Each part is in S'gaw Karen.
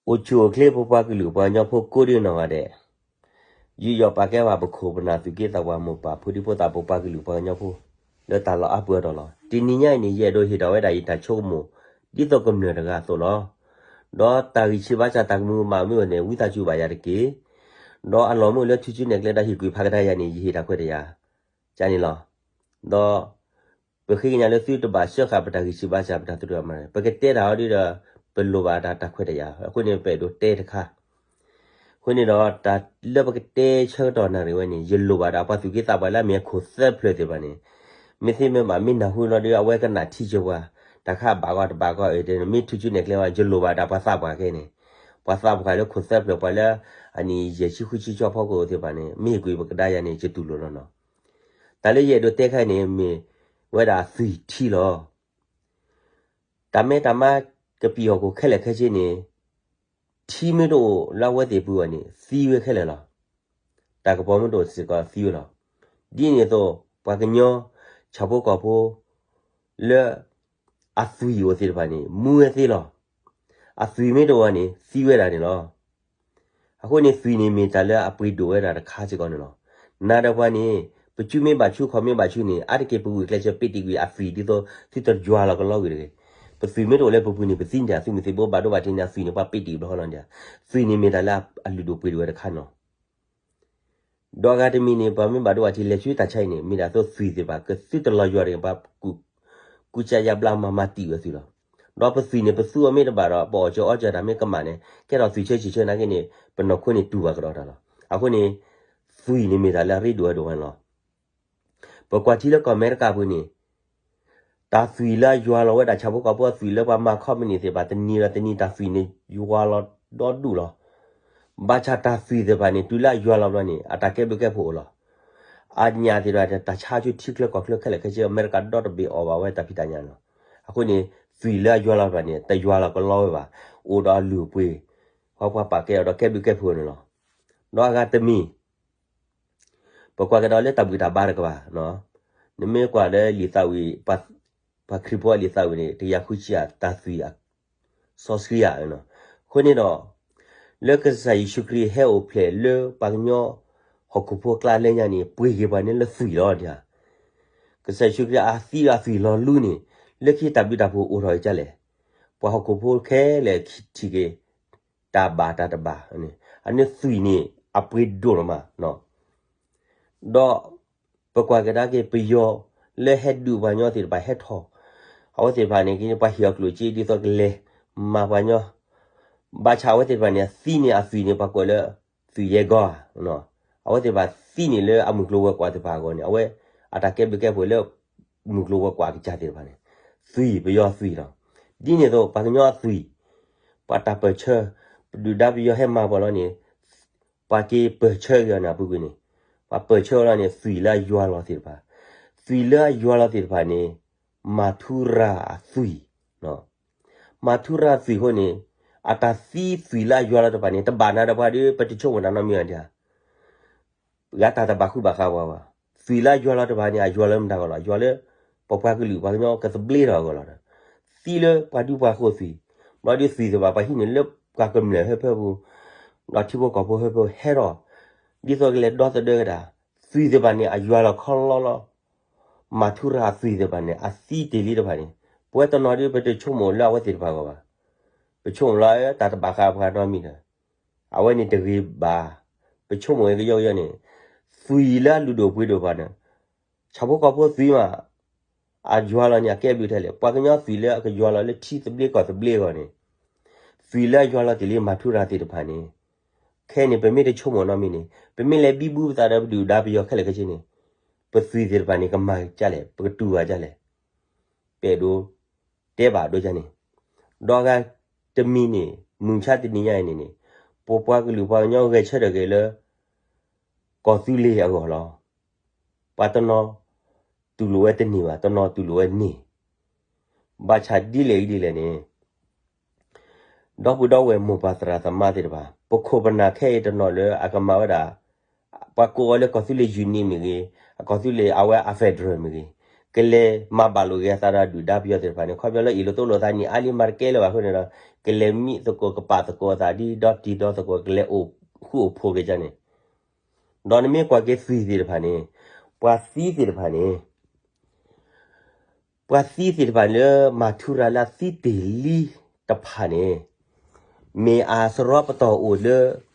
အိၣ်ဆူၣ်အိၣ်ချ့ ပပှၤကလုာ်ပှၤကညီဖိကိးဒံနီၢ်ဂၤဒဲး, ယူးယီၣ်ပာ်ကဲဘၣ်ပခိၣ်ပနၢ်သူၣ်က့သးပှၢ်မိၢ်ပၢ်ဖိဒံဖိသၣ် ပပှၤကလုာ်ပှၤကညီဖိ လၢတၢ်လီၢ်အါပူၤအတီၢ်လီၤ. တနံၤညါအံၤန့ၣ် ယအဲၣ်ဒိးဟ့ၣ်ထီၣ်ဝဲဒၣ်ယတၢ်ဆိကမိၣ် ဒ်သိးကမျၢၢ်တဂၤအသိးလီၤ. ဒီးတၢ်ဂံၢ်ဆံးဘါစၢ်တၢ်ကမူၤကမၣ်မ့ၢ်အိၣ်န့ၣ် ဝံသးစူၤဘၣ်ယၤတက့ၢ်. ဒီးအလီၢ်မ့ၢ်အိၣ်လၢထူစုနဲၣ်ကျဲ ဒီးဟ့ၣ်ကွံာ်ဖးကဒါယၤန့ၣ် ယဟ့ၣ်တၢ်ခွဲးတၢ်ယာ် ကန့ၣ်လီၤ. ဒီး ပဃ့ကညးလၢသုတဘၣ်စၢဃာ်ပတၢ်ဂံၢ်ဆံးဘါစၢ် ပတၢ်သရူးမၤန့ၣ် ပကတဲတၢ်အီၤဒ်ဒီး ပလိၣ်ဘၣ်တၢ်တၢ်ခွဲးတၢ်ယာ် အဃိန့ၣ် ပအဲၣ်ဒိးတဲတခါ. အဃိန့ၣ်ဒီး တၢ်လၢပကတဲဆၢကတီၢ်နၣ်ရံၣ်ဝဲန့ၣ် ယလိၣ်ဘၣ်ဒီးပှၤသူၣ်က့သးပှၢ်လၢအမ့ၢ်အခိၣ်သၢဖျၢၣ်သ့ၣ်တဖၣ်န့ၣ် မ့ၢ်သ့မ့ၢ်ဘၣ်မ့ၢ်နၢ်ဟူလီၤဒီး အဝဲကနၣ်ထံကၢပှၤ တၢ်ခါဘၣ်ဂီၢ်တဘၣ်ဂီၢ်အၢ တဲန့ၣ် မ့ၢ်ထူစုနဲၣ်ကျဲဝဲ ယလိၣ်ဘၣ်ဒီးပှၤသးပှၢ်ခဲန့ၣ် ပှၤသးပှၢ်လၢခိၣ်သၢဖျၢၣ် ပှၤလၢအနံၣ်ယဲၢ်ဆံဃုဆံကၠီဖီခိၣ်သ့ၣ်တဖၣ်န့ၣ် မ့ၢ်ဟ့ၣ်ကွံာ်ပကဒါယၤန့ၣ် ယတူၢ်လိာ်လီၤနီၤ. တၢ်လၢယအဲၣ်ဒိးတဲခဲအံၤန့ၣ် မ့ၢ်ဝဲဒၣ်သွံၣ်ထံလီၤ. တၢ်မဲတၢ်မါကပံာ်ဟီၣ်ခိၣ်ခဲလၢာ်ခဲဆ့န့ၣ် ထံမ့ၢ်တအိၣ်လၢအဝဲသ့ၣ်ပူၤဘၣ်န့ၣ် သံဝဲခဲလၢာ်လီၤ. တၢ်ကပီၤမ့ၢ်တအိၣ်စ့ၢ်ကီးသံဝဲလီၤ. ဒ်န့ၣ်အသိး ပှၤကညီ ဆၣ်ဖိကီၢ်ဖိ လၢ အသွံၣ်အိၣ်သ့ၣ်တဖၣ်န့ၣ် မူဝဲသ့လီၤ. အသွံၣ်မ့ၢ်တအိၣ်န့ၣ် သံဝဲဒၣ်န့ၣ်လီၤ. အဃိန့ၣ် သွံၣ်န့ၣ်မ့ၢ်တၢ်လၢအပှ့ၤဒိၣ်ဝဲဒၣ်တခါစ့ၢ်ကီးန့ၣ်လီၤ. နၤဒီးပှၤန့ၣ် ပစုမ့ၢ်ဘၣ်ဆူ ခီၣ်မ့ၢ်ဘၣ်ဆူန့ၣ် အါတက့ၢ်ပဂုာ်ကျဲးစၢးပ့းတံၢ်ကွံာ်အသွံၣ်ဒ်သိး သုတယွၤလီၤကလီကွံာ်တဂ့ၤ. ပသွံၣ်မ့ၢ်တအိၣ်လၢပပူၤန့ၣ် ပသံန့ၣ် အသုးမုၢ်သံၣ်ဘိဘၣ်ဒိဘၣ်ထံးန့ၣ် အသွံၣ်န့ၣ် ပှၤပ့းတံၢ်ဘျီဃီလီၤန့ၣ်. သွံၣ်န့ၣ်မ့ၢ်တၢ်လၢအလုၢ်ဒိၣ်ပှ့ၤဒိၣ်ဝဲတခါန့ၣ်လီၤ. ဒီးအဂၤတမံၤန့ၣ် ပှၤမ့ၢ်ဘၣ်ဒိဘၣ်ထံးလဲၤဆူတၢ်ဆါအံၤန့ၣ် မ့ၢ်ဒၣ်သိးသွံၣ်သ့ၣ်တဖၣ် ကသုတလီၤယွၤတဂ့ၤ ပှၤကူၣ် ကူၣ်ကၢယါဘျါမၤမၤတံာ်ဝဲသွံၣ်လီၤ. ဒီးပသွံၣ်န့ၣ် ပသူအီၤမ့ၢ်တဘၣ်ဒီး ပအီၣ်စၢၤအီစၢၤတၢ်မ့ၢ်ကမၣ်န့ၣ် ကဲထီၣ်သွံၣ်ဆၢဆံၣ်ဆၢနာ်က့န့ၣ် ပနီၢ်ခိန့ၣ်တူၢ်ဘၣ်ကဒီးတၢ်လီၤ. အဃိန့ၣ် သွံၣ်န့ၣ်မ့ၢ်တၢ်လၢအရ့ဒိၣ်ဝဲဒိၣ်ဝဲန့ၣ်လီၤ. ပကွၢ်ထံလၢကီၢ်အမဲရကၤပူၤန့ၣ် တၢ်သွံၣ်လၢအယွၤလီၤဝဲဒၣ်ဆၣ်ဖိကီၢ်ဖိအသွံၣ်လၢပှၤမၤ company သ့ၣ်တဖၣ် တနံၤဒီးတနံၤ တၢ်သွံၣ်န့ၣ်ယွၤလီၤဒီဒူၣ်လီၤ. ဘၣ်ဆၣ်တၢ်သွံၣ်သ့ၣ်တဖၣ်န့ၣ် တုၤလၢအယွၤလီၤဘျီန့ၣ် အတၢ်ကဲဘျုးကဲဖှိၣ်အိၣ်လီၤ. အညၣ်သ့ၣ်တဖၣ် တၢ်ဆါဆူထံချၢကီၢ်ချၢခဲလၢာ်ခဲဆ့ အမဲရကၤဒီတဘ့ၣ်အီၣ်ဘၣ်ဝဲတၢ်ဖံးတၢ်ညၣ်လီၤ. အဃိန့ၣ် သွံၣ်လၢအယွၤလီၤတဖၣ်န့ၣ် တယွၤလီၤကလီဝဲဘၣ်, အိၣ်ဒီးအလုၢ်အပှ့ၤ, ပှၤပှၤပာ်ကဲအီၤဒီးကဲဘျုးကဲဖှိၣ်န့ၣ်လီၤ. ဒီးအဂၤတမံၤ ပကွၢ်ကဒီးလၢတၢ်ဘူၣ်တၢ်ဘါတကပၤ, နမ့ၢ်ကွၢ်လၢလံာ်သးဝံၣ်, ပှၤခရံာ်ဖိအလံာ်သးဝံၣ်န့ၣ် တကယၤဃုဆံယဲၢ် တၢ်သွံၣ်အစီဆှံယဲၢ်. အဃိန့ၣ်ဒီး လၢကစၢ်ယ့ၣ်ၡူးခရံာ်ဟဲအိၣ်ဖျဲၣ်လၢပှၤကညီဟီၣ်ခိၣ်ဖိအကျါအလၢညါန့ၣ် ပှ့ၤက့ၤပှၤန့ၣ်လၢသွံၣ်လီၤ. ကစၢ်ယ့ၣ်ၡူးခရံာ်အသံဒီးအသွံၣ်လီၤလူန့ၣ် လၢခံတၢ်ဘျုးတၢ်ဖှိၣ်အိၣ်ထီၣ်က့ၤဒ်လဲၣ်. ပှၤဟီၣ်ခိၣ်ဖိခဲလၢာ်ထံၣ်က့ၤ တၢ်ဘၣ်တၢ်တဘၣ်န့ၣ် အန့ၣ်သွံၣ်န့ၣ် အပှ့ၤဒိၣ်လီၤမး. ဒီးပကွၢ်ကဒါက့ၤ ပယီၤလၢဟဲဒုးပှၤကညီသ့ၣ်တဖၣ်ဟဲထီၣ်, အဝဲသ့ၣ်တဖၣ်န့ၣ် ပှၤဟ့ၣ်အီၤကျိၣ်စ့ဒ်သိးကလဲၤမၤပှၤကညီ, ဘၣ်ဆၣ်အဝဲသ့ၣ်တဖၣ်န့ၣ် အသံန့ၣ်အသွံၣ်န့ၣ် ပှၤကွဲးလၢ သွံၣ်ယဲၢ်ဂီၢ်ဧါ. အဝဲသ့ၣ်တဖၣ်သံန့ၣ်လၢအမုၢ်ကျိၤဝဲၤကွာ်သ့ၣ်တဖၣ်အဂီၢ်န့ၣ် အဝဲအတၢ်ကဲဘျုးကဲဖှိၣ်လၢ မုၢ်ကျိၤဝဲၤကွာ်အကစၢ်သ့ၣ်တဖၣ်န့ၣ် သွံၣ်ပယီၤသွံၣ်လီၤ. ဒ်န့ၣ်အသိး ပှၤကညီအသွံၣ်, ပှၤတၢ်ပၢၢ်ဆၢ, ပဒုၣ်ဒါပယီၤဟဲမၤပှၤလီၤန့ၣ် ပှၤက့ၤပၢၢ်ဆၢက့ၤအီၤန့ၣ် အပူၤကွံာ်န့ၣ်, ပှၤပၢၢ်ဆၢလီၤန့ၣ် သွံၣ်လၢအယွၤလီၤသ့ၣ်တဖၣ်, သွံၣ်လၢအယွၤလီၤသ့ၣ်တဖၣ်န့ၣ် မၤထူရၤအသွံၣ် မၤထူရၤသွံၣ်အဃိန့ၣ် အတၢ်သံသွံၣ်လၢအယွၤလီၤတဖၣ်န့ၣ် တဘၣ်နၤဒီးပှၤဒီး ပတဆိကမိၣ်တၢ်နီတမံၤဘၣ်ဒၣ်. ဂၤတၢ်တဘၣ်ဃူဘၣ်ဃးပှၤဘၣ်. သွံၣ်လၢအယွၤလီၤတဖၣ်န့ၣ် အယွၤလၢမတၤဂီၢ်လီၤ. ယွၤလၢပပှၤကလုာ်ပှၤကညီကသဘျ့ထီၣ်အဂီၢ်လီၤ. သံလၢပှၤဒူပှၤဃိၣ်သွံၣ်, ဘျီဒုးသွံၣ်သ့ၣ်တဖၣ် ပှၤဟံးန့ၢ်လၢပှၤကမျၢၢ်ဟၢဖၢပူၤ, ဒီးထံဖိကီၢ်ဖိဟၢဖၢဟဲထီၣ်, ဒ်သိးကလဲၤဒီသဒၢကဒါ, သွံၣ်သ့ၣ်တဖၣ်န့ၣ် အယွၤလီၤခီလီလီၤ. မၤထူရၤအသွံၣ်သ့ၣ်တဖၣ်န့ၣ် အသံတ့ၢ်လံတဖၣ်န့ၣ် ပဝဲတနီၤဒုး ပတဆိကမိၣ်လၢအဝဲသ့ၣ်တဖၣ်အဂီၢ်ဘၣ်. ပဆိကမိၣ်လၢ တၢ်တဘၣ်ဃးပှၤနီတမံၤဒီး အဝဲန့ၣ်တဂ့ၤဘၣ်. ပဆိကမိၣ်ကယီကယီန့ၣ် သွံၣ်လၢအလုၢ်ဒိၣ်ပှ့ၤဒိၣ်တဖၣ်န့ၣ် ဆၣ်ဖိကီၢ်ဖိသွံၣ်မး အယွၤလီၤန့ၣ် အကဲဘျုးထဲလဲၣ်. ပှၤကညီသွံၣ်လၢအကယွၤလီၤလၢထံသဘျ့ကီၢ်သဘျ့အဂီၢ်န့ၣ် သွံၣ်လၢအယွၤလီၤတ့ၢ်လံမၤထူရၤသ့ၣ်တဖၣ်န့ၣ် ခဲအံၤန့ၣ် ပမ့ၢ်တဆိကမိၣ်နီတမံၤန့ၣ် ပမ့ၢ်လဲၤဘံဘူပသးဒီးပဒုၣ်ဒါပယီၤခဲလၢာ်ခဲဆ့န့ၣ် ပသွံၣ်သ့ၣ်တဖၣ်န့ၣ် ကမၤကလဲၣ်, ပကတူၢ်ဘၣ်ကလဲၣ်. ပအဲၣ်ဒိးတဲဘၣ်ဒိကန့ၣ်, ဒီးအဂၤတမံၤန့ၣ် မုၢ်ဆါတနံၤညါအံၤန့ၣ်န့ၣ် ပပှၤကလုာ်ပှၤကညီဂဲၤဆၢထၢၣ်က့ၤလၢ ကီၢ်သူလ့ၤအဂီၢ်လီၤ. ပှၤတနီၤတူၢ်လိာ်ဝဲတန့ၢ်ဘၣ်, တနီၤတူၢ်လိာ်ဝဲန့ၢ် ဘၣ်ဆၣ်ဒ်လဲၣ်ဂ့ၤဒ်လဲၣ်န့ၣ် ဒီပုၢ်ဒီဝဲၢ်မိၢ်ပၢ်သရၣ်သမါသ့ၣ်တဖၣ် ပခိၣ်ပနၢ်ခဲအံၤတနီၤလၢအကမၤဝဲဒၣ် ပှၤကိးအီၤလၢကီၢ်သူလ့ၤ unit မ့ၢ်ဂ့ၤ, အကီၢ်သူလ့ၤအဝဲအ federal မ့ၢ်ဂ့ၤ, ကလဲၤမၤဘၣ်လိာ်က့ၤအသးဒီးဒုၣ်ဒါပယီၤသ့ၣ်တဖၣ်န့ၣ် ခီပညီလၢအ့ၣ်လိာ်သိလိာ်သးန့ၣ် အါလံမၤတကဲလၢၤဘၣ်အဃိန့ၣ်ဒီး ကလဲၤမံသကိးကပာ်သကိးအသးဒ်ဒီတံၤဒီသကိး ကလဲၤအိၣ်ဃူအိၣ်ဖိးက့ၤန့ၣ်, ဒီးနမ့ၢ်ကွၢ်က့ၤသွံၣ်သ့ၣ်တဖၣ်န့ၣ်, ပှၤသံသ့ၣ်တဖၣ်န့ၣ်, ပှၤသံသ့ၣ်တဖၣ်လၢမၤထူရၤလၢအသံတ့ၢ်လံတဖၣ်န့ၣ်, မ့ၢ်အစရီပတီၢ်အိၣ်လၢ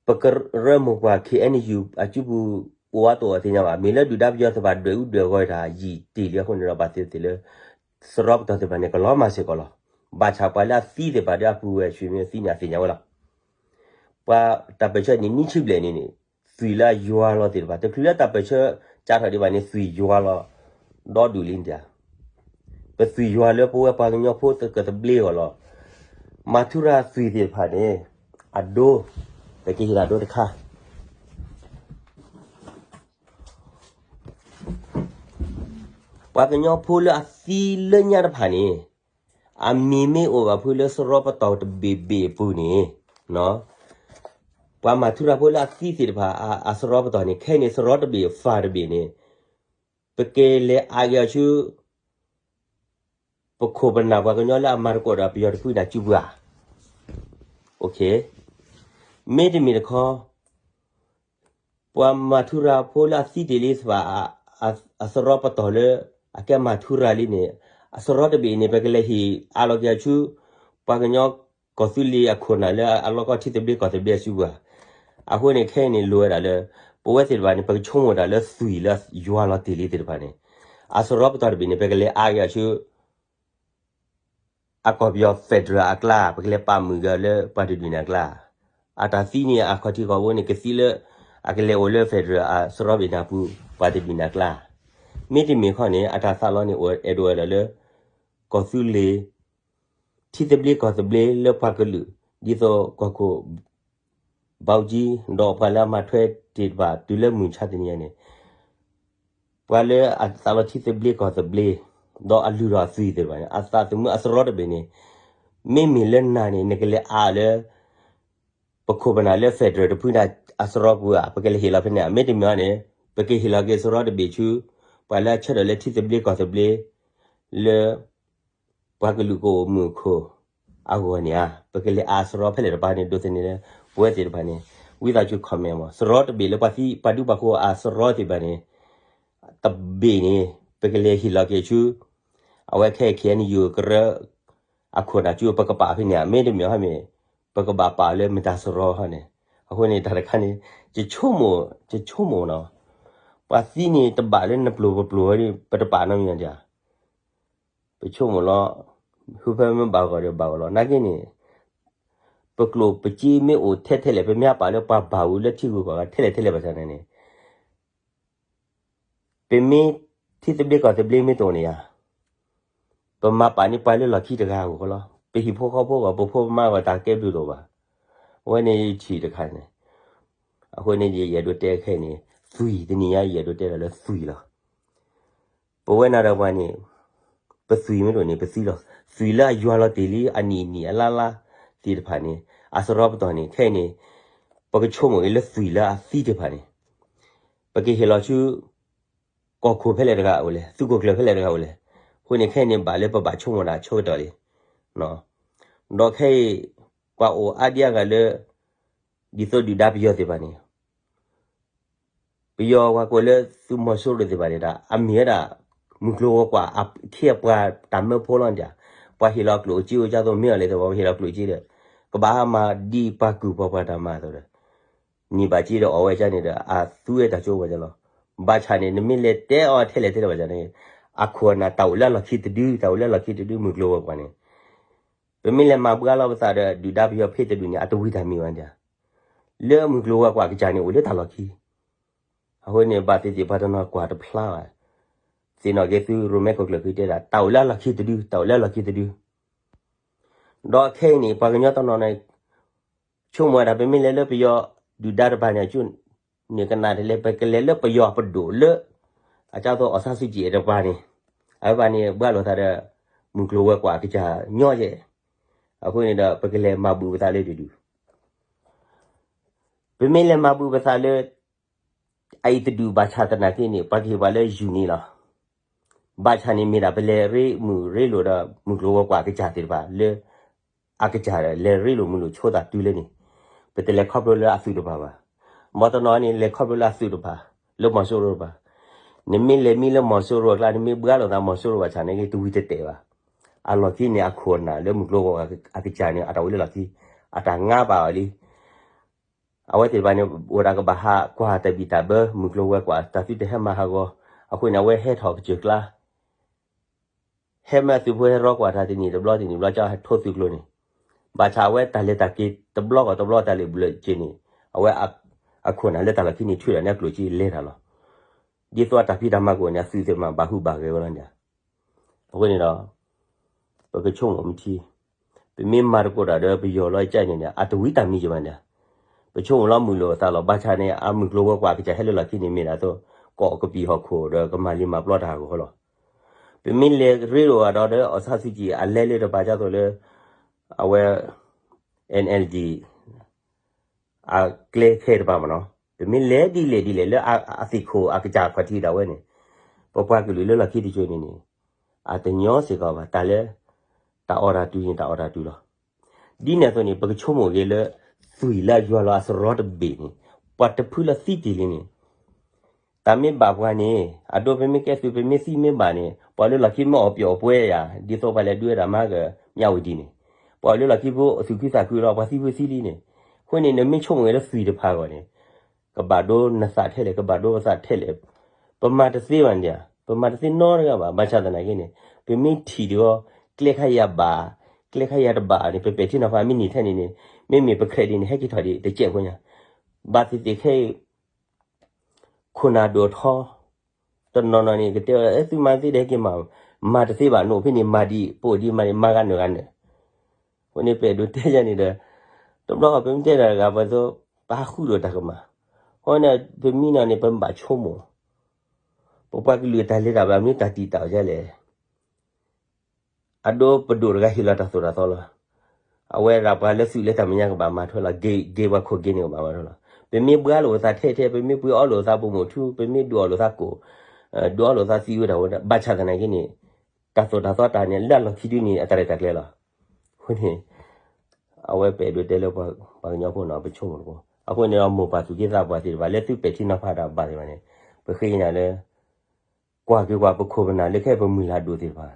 ပကရၢမိၢ်ပှၢ် ခ့ၣ်အဲၣ်ယူၣ် အစုပူၤအိၣ်အါတအိၣ်အသ့ၣ်ညါဘၣ်. မ့ၢ်လၢဒုၣ်ဒါပယီၤသ့ၣ်တဖၣ်ဒွဲၣ်အူဒွဲၣ်ဂီၤတၢ်ယံာ်တ့ၢ်လံအဃိန့ၣ်ဒီး ဘၣ်သ့ၣ်သ့ၣ်လၢ စရီပတီၢ်သ့ၣ်တဖၣ်န့ၣ် ကလီၤမၢ်စ့ၢ်ကီးလီၤ. ဘၣ်ဆၣ်ပှၤလၢအသံသ့ၣ်တဖၣ်ဒီးအပုၢ်ဝဲၢ်ဆံးမ့ၢ်သံန့ၣ် အသ့ၣ်ညါဝဲလီၤ. ပှၤတၢ်ပၢၢ်ဆၢန့ၣ် နံၣ်ဆံဘျဲၣ်န့ၣ်န့ၣ် သွံၣ်လၢအယွၤလီၤသ့ၣ်တဖၣ် တချုးလၢတၢ်ပၢၢ်ဆၢကၢ်ထီၣ်ဒံးဘၣ်န့ၣ် သွံၣ်ယွၤလီၤ ဒီဒူၣ်လံဒၣ် ပသွံၣ်ယွၤလၢပဝဲပှၤကညီဖိသကသဘျ့အဂီၢ်လီၤ. မၤထူရၤသွံၣ်သ့ၣ်တဖၣ်န့ၣ် အဒိ, ပကဟ့ၣ်လီၤဒိတခါ ပှၤကညီဖိလၢအသံလၢညါတဖၣ်န့ၣ်, အမံၤမ့ၢ်အိၣ်ဘၣ်ဖုလၢစရီပတီၢ်တဘ့ၣ်ဘ့ၣ်အပူၤန့ၣ်, ပှၤမၤထူရၤဖိလၢအသံသ့ၣ်တဖၣ် အစရီပတီၢ်န့ၣ် ခဲအံၤန့ၣ် စရီတဘ့ၣ် file တဘ့ၣ်န့ၣ်, ပကလဲၤအါက့ၤအီၤဆူ ပခိၣ်ပနၢ်ပှၤကညီလၢအမၤသကိးဒီးပယီၤတဖုန့ၣ်စုပူၤဧါ. မ့တမ့ၢ်တခီ ပှၤမၤထူရၤဖိလၢအသံတ့ၢ်လံတဖၣ် အစရီပတီၢ်လၢ အကဲမၤထူရၤလံန့ၣ်, အစရီတဘ့ၣ်န့ၣ် ပကလဲၤဟ့ၣ်အါလီၤက့ၤအီၤဆူ ပှၤကညီကီၢ်သူလ့ၤအခိၣ်နၢ်လၢအလီၢ်ကီၢ်ထံသဘျ့ကီၢ်သဘျ့အစုပူၤဧါ. အဃိန့ၣ်ခဲအံၤန့ၣ် လိၣ်ဝဲဒၣ်လၢ ပဝဲသ့ၣ်တဖၣ်န့ၣ် ပကဆိကမိၣ်တၢ်လၢသွံၣ်လၢယွၤလီၤတ့ၢ်လံသ့ၣ်တဖၣ်န့ၣ်, အစရီပတီၢ်တဘ့ၣ်န့ၣ် ပကလဲၤအါက့ၤအီၤဆူ အကီၢ်ပယီၤ federal အကျါ, ပကလဲၤပာ်မုာ်က့ၤအီၤလၢပှၤတဒူၣ်န့ၣ်အကျါ, အတၢ်သံန့ၣ် အခီၣ်ထံးခီၣ်ဘိန့ၣ် ကသံလၢ အကလဲၤအိၣ်လၢ federal အစရီဘ့ၣ်နၢ်ပူၤ ပှၤတဒူၣ်န့ၣ်အကျါ, မ့တမ့ၢ်ခီန့ၣ် အတၢ်သးလီန့ၣ် အိၣ်အဲၣ်ဒိးဝဲဒၣ်လၢ ကီၢ်သူလ့ၤ ထံသဘျ့ကီၢ်သဘျ့လၢပှၤကလုာ် ဒ်သိးကီၢ်ခိၣ် ဘီကၠံ ဒီးပှၤလၢအမၤထွဲတ့ၢ်တဖၣ် တုၤလၢမုၢ်ဆါတနံၤအံၤန့ၣ်, ပှၤလၢအသးလီထံသဘျ့ကီၢ်သဘျ့ ဒီးအလုၢ်ထီၣ်အသွံၣ်သ့ၣ်တဖၣ်န့ၣ် အသးသမူအစရီတဘ့ၣ်န့ၣ်, မ့မ့ၢ်လၢနၤန့ၣ် နကလဲၤအါလၢ ပခိၣ်ပနၢ်လၢ federal တဖုန့ၣ်အစရီပူၤဧါ, ပကလဲၤဟ့ၣ်လီၤဖဲန့ၣ်ဧါ, မ့တမ့ၢ်န့ၣ် ပကဟ့ၣ်လီၤက့ၤစရီတဘ့ၣ်ဆူ ပှၤလၢအဆၢထၢၣ်လၢထံသဘျ့ကီၢ်သဘျ့ လၢ ပှၤကလုာ်ကအိၣ်မုာ်အခိၣ်အဂီၢ်န့ၣ်ဧါ, ပကလဲၤအါစရီဖဲလဲၣ်တပၤန့ၣ် ဒိးသန့ၤလၢ ပဝဲသ့ၣ်တဖၣ်န့ၣ် ဝံသးစူၤ comment မး, စရီတဘ့ၣ်လၢပှၤသံပှၤဒူပှၤယိၤအစရီသ့ၣ်တဖၣ်န့ၣ် တဘ့ၣ်န့ၣ် ပကလဲၤဟ့ၣ်လီၤက့ၤဆူ အဝဲခဲအံၤ ခ့ၣ်အဲၣ်ယူၣ် ကရၢ အခိၣ်နၢ်ကၠိ ပကပာ်ဖဲန့ၣ်ဧါ, မ့တမ့ၢ်ဟီန့ၣ် ပကဘၣ်ပာ်လၢမတၤစရီဟီန့ၣ်, အဃိန့ၣ် တၢ်တခါန့ၣ် ယဆိကမိၣ်, ယဆိကမိၣ်နီၤ, ပှၤသံန့ၣ်တဘၣ်လၢနပျိၢ်ပပျိၢ်ဝဲ ပတပာ်နီတမံၤဒံးဧါ ပဆိကမိၣ်လီၤ, ဟူဖဲမ့ၢ်ဘၣ်ဂီၢ်ဒီးဘၣ်ဂီၢ်လီၤ, နာ်က့န့ၣ် ပကျိၣ်ပစ့မ့ၢ်အိၣ်ထဲထဲလဲၣ်, ပမ့ၢ်ပာ်လၢပှၤဘၣ်ဝံၤလၢထံဂုၤကီၢ်ဂၤထဲလဲၣ်ထဲလဲၣ်ဘၣ်ဆၣ်န့ၣ်န့ၣ်, ပမ့ၢ်ထံသဘျ့ကီၢ်သဘျ့မ့ၢ်တအိၣ်န့ၣ်ဧါ, ပမၤပာ်န့ၢ်ပှၤလၢလီၢ်ခံတဂၤအဂီၢ်လီၤ, ပဟံၣ်ဖိဃီဖိအဂီၢ် ပဖိပမါအဂီၢ် တၢ်ကဲဘျုးတအိၣ်ဘၣ်, အဝဲန့ၣ်ယထံၣ်တခါန့ၣ်, အဃိန့ၣ် ယအဲၣ်ဒိးတဲခဲအံၤန့ၣ် သွံၣ်တနံၤညါ ယအဲၣ်ဒိးတဲဒီးလၢသွံၣ်လီၤ. ပဝဲနၤဒီးပှၤန့ၣ် ပသွံၣ်မ့ၢ်တအိၣ်န့ၣ် ပသံလီၤ. သွံၣ်လၢအယွၤလီၤတ့ၢ်လံ အနံၣ်နံၣ်အလါလါသ့ၣ်တဖၣ်န့ၣ် အစရီပတီၢ်န့ၣ် ခဲအံၤန့ၣ် ပကဆိကမိၣ်က့ၤလၢသွံၣ်လၢအသံသ့ၣ်တဖၣ်န့ၣ် ပကဟ့ၣ်လီၤဆူ ကီၢ်ခိၣ်ဖဲလဲၣ်တဂၤအိၣ်လဲၣ်, သုးခိၣ်ကျၢၢ်ဖဲလဲၣ်တဂၤအိၣ်လဲၣ်. အဃိန့ၣ်ခဲအံၤန့ၣ် ဘၣ်လၢပဘၣ်ဆိကမိၣ်တၢ်ဆၢကတီၢ်လံ. ဒီးခဲအံၤ ပှၤအိၣ်အါဒံအါဂၤလၢ ဒ်သိးဒုၣ်ဒါပယီၤသ့ၣ်တဖၣ်န့ၣ် ပယီၤပှၤကိးလၢသုးမီၤစိရိၤသ့ၣ်တဖၣ်န့ၣ်ဒီး အမ့ၢ်ဝဲဒၣ် မုၢ်ကျိၤဝဲၤကွာ်အခ့အပှၤတၢ်မၢဖိလီၤန့ၣ်, ပှၤဟ့ၣ်လီၤကျိၣ်စ့အိၣ်ကသိးမ့ၢ်အီၤလဲၣ်သ့ၣ် ပှၤဟ့ၣ်လီၤကျိၣ်စ့ဒီး ကဘၣ်မၤဒ်ပှၤကုၢ်ပှၤပှၢ်တၢ်မၤအသိးဒီး န့ၢ်ဘၣ်စ့ဒီးအီၣ်ဝဲကန့ၣ်ဒီး အသူဝဲတၢ်ကၠိဝဲကလီၤ. ဘၣ်ဆၣ်န့ၣ် နမ့ၢ်လဲၤတဲအီၤထဲလဲၣ်ထဲလဲၣ်ဘၣ်ဆၣ်န့ၣ် အခိၣ်အနၢ်တၢ်အိၣ်လၢအလီၢ်ခံတဒု တၢ်အိၣ်လၢအလီၢ်ခံတဒု မုၢ်ကျိၤဝဲၤကွာ်န့ၣ် ပမ့ၢ်လဲၤမၤဘှါလီၤပသးဒီး ဒုၣ်ဒါပယီၤဖဲတဒူၣ်န့ၣ် အတဝံၤတၢ်မံၤဝဲဒၣ် လၢမုၢ်ကျိၤဝဲၤကွာ်အကစၢ်န့ၣ် အိၣ်လၢတၢ်လီၢ်ခံ. အဃိန့ၣ် ဘၣ်သ့ၣ်သ့ၣ်ပှၤတနီၤကွၢ်တဖျါဘၣ်. သ့ၣ်နီၣ်က့ၤသုရိၣ်မဲခိၣ်ကျၢၢ်ဃံတဲဒၣ် တၢ်အိၣ်လၢအလီၢ်ခံတဒု တၢ်အိၣ်လၢအလီၢ်ခံတဒု ဒီးခဲအံၤန့ၣ် ပှၤကညီတနီၤန့ၣ် ဆိကမိၣ်ဝဲဒၣ် ပမ့ၢ်လဲၤလၢပယီၤဒုၣ်ဒါတဖၣ်န့ၣ် အကၠိန့ၣ်ကနၣ်တလဲၣ် ပကလဲၤလၢပယီၤပဒိၣ်လၢ အကၠိသိးအီၣ်ဆါစုကံၣ်တဖၣ်န့ၣ် အဝဲဘၣ်န့ၣ် ဘှါလိာ်သးဒီး မုၢ်ကျိၤဝဲၤကွာ်အကစၢ်ညီယဲၢ်. အဃိန့ၣ်ဒီး ပကလဲၤမၤဘူၣ်ပသးလၢတဒူၣ် ပမ့ၢ်လဲၤမၤဘူၣ်ပသးလၢ အအံၤတဒူၣ်ဘၣ်ဆၣ်သနာ်က့န့ၣ် ပှၤကဟ့ၣ်ပှၤလၢယူၤန့ၣ်လီၤ. ဘၣ်ဆၣ်န့ၣ်မ့ၢ်ဒၣ်ပလဲၤရ့မုာ်ရ့လိာ်ဒီး မုၢ်ကျိၤဝဲၤကွာ်အကစၢ်သ့ၣ်တဖၣ်လၢ အကစၢ်လဲၤရ့လိာ်မုာ်လိာ်ဆိသးတုၤလၢန့ၣ်, ပတလဲၤခီဖျိလၢအသုးတဖၣ်ဘၣ်. မ်တနီၤန့ၣ် လဲၤခီဖျိလၢအသုးတဖၣ်, လၢမီၤစိရိၤတဖၣ်, နမ့ၢ်လဲၤမံလၢမီၤစိရိၤအကျါ နမ့ၢ်ဘှါလိာ်သးမီၤစိရိၤဘၣ်ဆၣ်န့ၣ် တဝံၤတတဲာ်ဘၣ်. အလီၢ်ခံန့ၣ် အခိၣ်အနၢ်လၢမုၢ်ကျိၤဝဲၤကွာ်အကစၢ်န့ၣ် အတၢ်အိၣ်လၢလီၢ်ခံ အတၢ်ငါပာ်အီၤလံ အဝဲသ့ၣ်တဖၣ်န့ၣ် အိၣ်ဒၣ်ကဘၣ်ဟးကွၢ်တၢ်ဘံၣ်တၢ်ဘၢ မုၢ်ကျိၤဝဲၤကွာ် တၢ်သုတဟဲမၤဟးဂီၤ, အဃိန့ၣ် အဝဲဟဲထီၣ်ကစၢၢ်ကျါ, ဟဲမ့ၢ်အသုးဖိဟဲရီကွၢ်တၢ်တနံၣ်တဘျီတနံၣ်တဘျီ ကထိသုးကျိၤန့ၣ်, ဘၣ်ဆၣ်အဝဲတၢ်လဲၤတၢ်က့ၤတဘျီဂီၤတဘျီတၢ်လၢာ်ဘျၢၣ်စ့ၢ်န့ၣ်, အဝဲ အခိၣ်နၢ်လၢတၢ်လီၢ်ခံန့ၣ် ထုးဒၣ်န့ၢ်အကျိၣ်စ့လဲၤတၢ်လီၤ. ဒ်သိးအတၢ်ဖံးတၢ်မၤကအိၣ်န့ၣ် အသုးသ့ၣ်မးဘၣ်ဟုၣ်ဘၣ်ဂဲၤဝဲလီၤန့ၣ် အဃိန့ၣ်ဒီး ပကဆိကမိၣ်မထံ, ပမ့ၢ်မၤသကိးတၢ်ဒီးပယီၤလီၤကၠဲၣ်န့ၣ်န့ၣ် အတဝံတၢ်မံယဘၣ်န့ၣ်, ပဆိကမိၣ်လီၤမုာ်လိာ်အသးလီၤ. ဘၣ်ဆၣ်န့ၣ် အမုၢ်ကျိၤဝဲၤကွာ်အကစၢ်ဟဲလၢလီၢ်ခံန့ၣ်မ့ၢ်ဒၣ်သိး ကိးကပံာ်ဟီၣ်ခိၣ်ဒီးကမၤလံမၤပျီတၢ်ဟးဂီၤလီၤ. ပမ့ၢ်လဲၤရ့လိာ်အဒီးဒီး အီၣ်ဆၣ်စုကံၣ်အလဲလၢတပာ်ကၢ်သိးလၢ အဝဲ NLD အကျဲခဲတပၤမ့ၢ်နီၤ, ပမ့ၢ်လဲၤဒ်လဲၣ်ဒ်လဲၣ်လၢအသ့ၣ်ခိၣ်အကစၢ်အခီၣ်ထံးဒၣ်ဝဲန့ၣ်, ပပှၤကလုာ်လၢလီၢ်ခံတကၠိၤန့ၣ်န့ၣ်, အတညီစ့ၢ်ကီးဘၣ် တၢ်လၢ တၢ်အီၣ်တၢ်တုၤန့ၣ် တၢ်အီၣ်တၢ်တုၤလီၤ. ဒ်န့ၣ်အသိးန့ၣ် ပကဆိကမိၣ်ဂ့ၤလၢ သွံၣ်လၢအယွၤလီၤအစရီတဘ့ၣ်န့ၣ်, ပှၤတဖုလၢသံတ့ၢ်လံန့ၣ် တၢ်မ့ၢ်ဘၣ်ပှၤန့ၣ် အဒိ ပမ့ၢ်ကဲသုး ပမ့ၢ်သံမ့ၢ်ဘၣ်န့ၣ် ပှၤလၢလီၢ်ခံမ့ၢ်အီၣ်ပျီၣ်အီၣ်ပှဲၤယၤ ဒ်သိးပှၤလဲၤဒုးဝဲဒၣ်မၤကမၠးဝတံၤန့ၣ်, ပှၤလၢလီၢ်ခံဖိအသူၣ်ခုသးခုဒီး ပှၤသံဖိသံလံန့ၣ်, အဃိန့ၣ် နမ့ၢ်ဆိကမိၣ်ဝဲလၢသွံၣ်တဖၣ်အဂီၢ်န့ၣ် ကဘၣ်ဒိနသးထဲလဲၣ် ကဘၣ်ဒိပသးထဲလဲၣ်, ပမၤတသ့ဘၣ်န့ၣ်, ပမၤတသ့နီတဂၤဘၣ်. ဘၣ်ဆၣ်သနာ်က့န့ၣ် ပမ့ၢ်ထံၣ်ဒီး ကျဲခါယၤဘၣ် ကျဲခါယၤတဘၣ်န့ၣ် ပပဲာ်ထံနီၤဖးမ့ၢ်န့ၢ်ထဲန့ၣ်န့ၣ် မ့မ့ၢ်ပခြဲးဒ်န့ၣ် ဟဲက့ၤထီၣ်ဒံးတစဲးဖိညါ, ဘၣ်သ့ၣ်သ့ၣ်ခဲအံၤ ခိၣ်နၢ်ဒိၣ်ထီ တနီၤနီၤန့ၣ် ကတဲဝဲ သုမၤသ့ဒီးဟဲက့ၤမၤ, မၤတသ့ဘၣ် နအိၣ်ဖဲန့ၣ် မၤဒံး ပအိၣ်ဒံးမၤဒံး မၤဂၤနုာ်ဂၤနုာ်, အဃိန့ၣ် ပအဲၣ်ဒိးတဲယၤန့ၣ်ဒီး တဘျီဃီပမ့ၢ်တဲတၢ်တဂၤ ပှၤသိး ပဟးဃုလိာ်တၢ်ကမၣ်, အဃိန့ၣ် ပမံနီၤန့ၣ် ပဘၣ်ဆိကမိၣ်, ပပှၤကလုာ်တၢ်လဲၤတၢ်ဘၣ် မ့ၢ်တၢ်တံာ်တာ်အီၤဒ်လဲၣ် အဒိပဒိၣ်တဂၤဟ့ၣ်လီၤတၢ်သိၣ်တၢ်သီလီၤ. အဝဲဒၣ်ပှၤလၢသုးလၢတၢ်မဲာ်ညါကဘၣ်မၤထွဲလီၤ. ဂ့ၤပှၤခိၣ်ဂ့ၤန့ၣ်ကဘၣ်မၤထွဲလီၤ. ပမ့ၢ်ဘှါလိာ်ပသးထဲထဲ ပမ့ၢ်ပှ့ၤအီလိာ်သးပိာ်မုၣ်ထူ ပမ့ၢ်ဒုးအီလိာ်သးကိၣ်, ဒုးအီလိာ်သးသံဝဲဒၣ်ဝဲ ဘၣ်ဆၣ်သနာ်က့န့ၣ် တၢ်သိၣ်တၢ်သီတၢ်န့ၣ် လၢအလီၢ်ခံဒုန့ၣ် အတၢ်ရဲၣ်တၢ်ကျဲၤလီၤ. အဃိန့ၣ် အဝဲပအဲၣ်ဒိးတဲလၢပှၤကညီဖိနီၤ ပဆိကမိၣ်တကိး အဃိန့ၣ်ဒီး မိၢ်ပၢ်သူၣ်က့သးပှၢ်သ့ၣ်တဖၣ် လၢသုပဲာ်ထံနီၤဖးတၢ်ဘၣ်သ့ၣ်တဖၣ်န့ၣ် ပဃ့ကညးလၢ ကွၢ်က့ၤကွၢ် ပခိၣ်ပနၢ်လၢခဲအံၤပမုၢ်လၢ်ဒိၣ်သ့ၣ်တဖၣ်,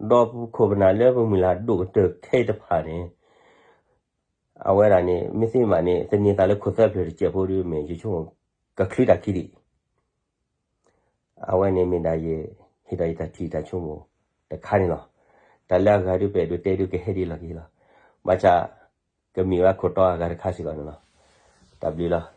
ဒီးပခိၣ်ပနၢ်လၢပမုၢ်လၢ်ဒိၣ်ကတၢၢ်ခဲအံၤတဖၣ်န့ၣ် အဝဲဒၣ်န့ၣ် မ့ၢ်သ့မးန့ၣ် သန့ၤသးလၢခိၣ်သၢဖျၢၣ်တစဲးဖိဒ်မ့ၢ် ယဆိကမိၣ် ကချုးတၢ်ခံဒံး အဝဲန့ၣ်မ့ၢ်ဒၣ်ယ ဟ့ၣ်ဒီးယတၢ်ထံၣ်တၢ်ဆိကမိၣ်တခါန့ၣ်လီၤ. တၢ်လၢအဂၤဒုး ပအဲၣ်ဒိးတဲဒုး ကဟဲဒ်လီၢ်ခံလီၤ. ဘၣ်ဆၣ် ကမ့ၢ်ဝဲခိၣ်တီအဂၤတခါစ့ၢ်ကီးန့ၣ်လီၤ. တၢ်ဘျုးလီၤ.